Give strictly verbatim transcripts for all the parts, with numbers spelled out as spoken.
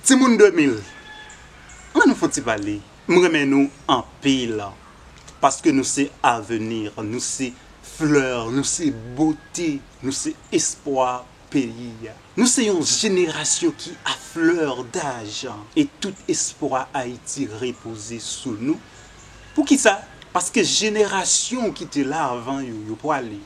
Timoun de mil, ann nou fè yon ti pale. M renmen nou anpil. Paske nou se avenir, nou se flè, nou se bote, nou se espwa peyi a. Nou se yon jenerasyon ki a flè daj e tout espwa Ayiti repoze sou nou. Poukisa? Paske jenerasyon ki te la avan yo, yo prale.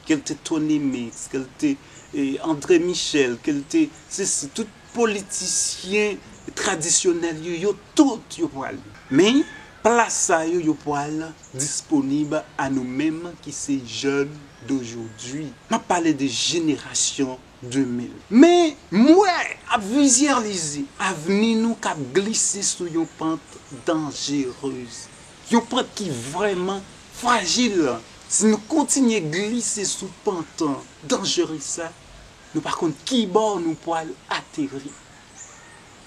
Ke l te Tony Mix, ke l te eh, André Michel, ke l te sesi, tout politisyen tradisyonèl yo, yo tout yo pral. Men plas sa yo, yo pral disponib a nou menm ki se jèn dojodi. M ap pale de jenerasyon de mil. Men m wè, ap vizyalize avni nou k ap glise sou yon pant danjerez. Yon pant ki vrèman frajil. Si nou kontinye glise sou pant danjerez sa, nou pa konn ki bò nou pral ateri.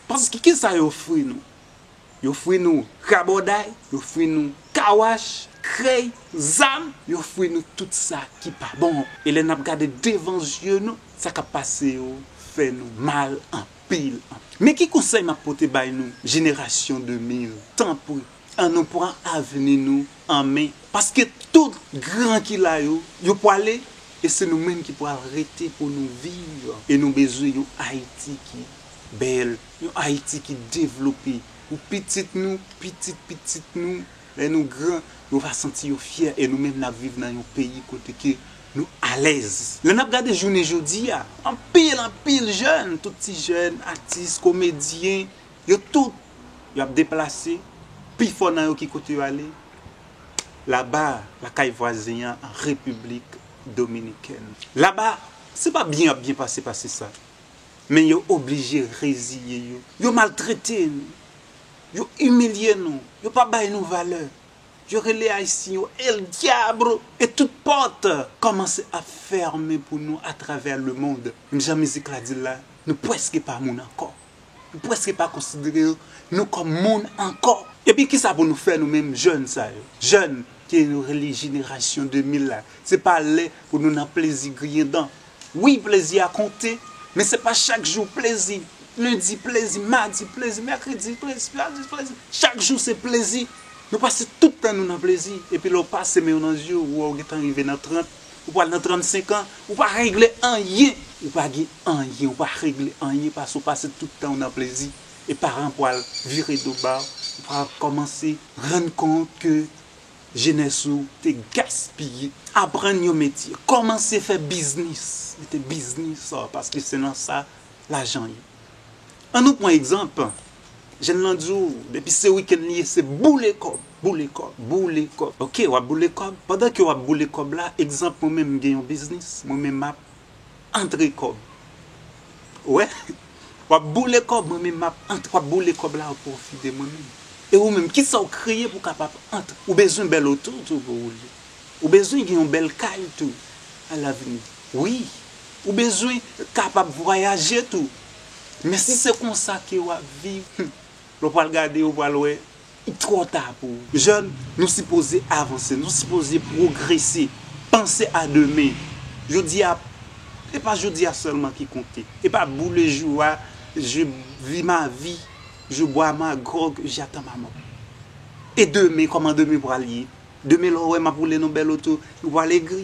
Paske ki sa yo ofri nou? Yo ofri nou rabòday, yo ofri nou kawach, krèy, zam, yo ofri nou tout sa ki pa bon. E lè n ap gade devan zye nou, sa k ap pase yo fè nou mal anpil, anpil. Men ki konsèy m ap pote bay nou, jenerasyon de mil? Tanpri, ann nou pran avni nou an men. Paske tout gran ki la yo, yo prale, e se nou menm ki pral rete pou nou viv. E nou bezwen yon Ayiti ki bèl, yon Ayiti ki devlope. Pou pitit nou, pitit pitit nou, lè nou gran, yo va santi yo fyè. E nou menm n ap viv nan yon peyi kote ke nou alèz. Lè n ap gade jounen jodi a, anpil, anpil jèn, tout ti jèn, atis, komedyen, yo tout, y ap deplase. Pifò nan yo ki kote yo ale? Laba, lakay vwazen an, an Repiblik Dominikèn. Laba, se pa byen y ap byen pase, pase sa. Men yo oblije reziye yo. Yo maltrete nou. Yo imilye nou. Yo pa bay nou valè. Yo rele Ayisyen yo El Diablo. E tout pòt kòmanse ap fèmen pou nou atravè lemonn. Men jan mizik la di l la, nou prèske pa moun ankò. Nou prèske pa konsidere nou kòm moun ankò. Epi kisa pou nou fè nou menm jèn sa yo? Jèn ke nou rele jenerasyon de mil la. Se pa lè pou nou nan plezi griyen dan. Wi, plezi a konte, men se pa chak jou plezi. Lendi plezi, madi plezi, mèkredi plezi, mèkredi plezi. Chak jou se plezi. Nou pase tout tan nou nan plezi. Epi lè w pase men w nan zye w, ou wè w gentan rive nan trant, ou pral nan trannsenk an, ou pa regle anyen. Ou pa gen anyen, ou pa regle anyen paske w pase tout tan w nan plezi. E paran pral vire do ba w, ou pral kòmanse rann kont ke jenès ou te gaspiye. Aprann yon metye, kòmanse fè biznis. Mete biznis, paske se nan sa lajan ye. Ann nou pran egzanp, jèn lan di w, depi se wikenn li ye, se boule kòb, boule kòb, boule kòb. Oke, w ap boule kòb. Pandan ke w ap boule kòb la, egzanp, mwen menm, m gen yon biznis, mwen menm, m ap antre kòb. Ou wè? W ap boule kòb, mwen menm, m ap antre, w ap boule kòb la o pwofi de mwen menm. E ou menm, kisa w kreye pou w kapab antre? Ou bezwen bèl oto tou pou woule. Ou bezwen gen yon bèl kay tou alavni. Wi, ou bezwen kapab vwayaje tou. Men si se konsa ke w ap viv, hmm, lè w pral gade, ou pral wè, li twò ta pou ou. Jèn, nou sipoze avanse, nou sipoze pwogrese. Panse a demen. Jodi a, e pa jodi a sèlman ki konte. E pa boule jou a, je vis ma vie, je bois ma grog, j'attends ma mort. E demen, kòman demen pral ye? Demen lè w wè m ap woule nan bèl oto, ou pral egri.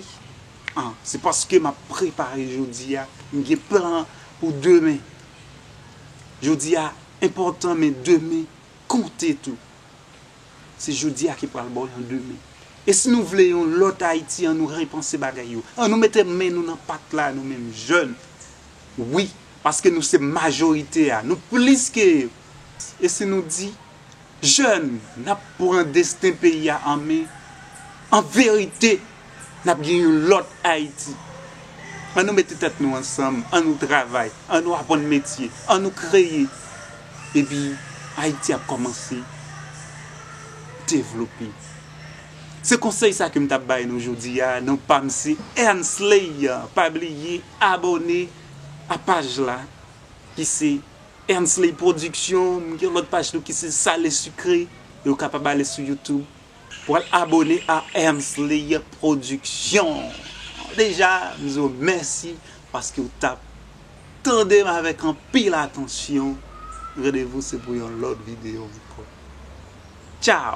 An, se paske m ap prepare jodi a, m gen plan pou demen. Jodi a enpòtan, men demen konte tou. Se jodi a ki pral ba w yon demen. E si nou vle yon lòt Ayiti, ann nou repanse bagay yo. Ann nou mete men nou nan pat la, nou menm jèn. Wi, paske nou se majorite a. Nou plis ke yo. E si nou di, jèn, n ap pran desten peyi a an men, an verite, n ap gen yon lòt Ayiti. Ann nou mete tèt nou ansanm, ann nou travay, ann nou aprann metye, ann nou kreye. Epi, Ayiti ap kòmanse devlope. Se konsèy sa ke m t ap bay nou jodi a. Non pa m se Ernsley. Pa bliye abòne a paj la ki se Ernsley Production. M gen lòt paj tou ki se Salé Sucré. E ou kapab ale sou YouTube pou al abòne a Ernsley Production. Deja, m di w mèsi paske w t ap tande m avèk anpil atansyon. Randevou se pou yon lòt videyo ankò. Tchao!